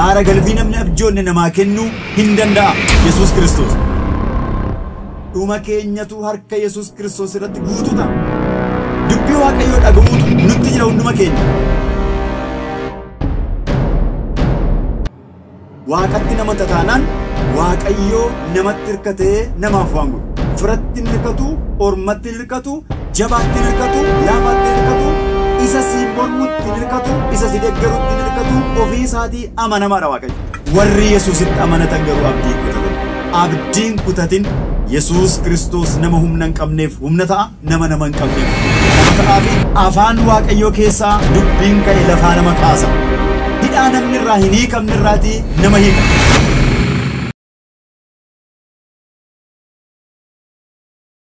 Aara galfii namni abjoonne namaa kennuu hin danda'a Yesuus Kiristoos. Dhuma keenyatu harka Yesuus Kiristoos irratti guutuu ta'a. Dubbii Waaqayyoo dhaga'uutu nutti jira hunduma keenya. Waaqatti nama tataanaan Waaqayyoo namatti hirkatee namaaf waan godhu. Firatti hin hirkatu, ormatti hin hirkatu, jabaatti hin hirkatu, laafaatti hin hirkatu, isa si mormutti hin hirkatu, isa si deeggarutti hin hirkatu, ofii isaatii amanamaadha Waaqayyo. Warri Yesuusitti amanatan garuu abdii hin kutatan. Abdiin kutatin Yesuus Kiristoos nama humna hin qabneef humna ta'a, nama nama hin qabneef nama ta'aa fi afaan Waaqayyoo keessaa dubbiin ka'e lafaa nama kaasa. Hidhaa namni irraa hin hiikamne irraatii nama hiika.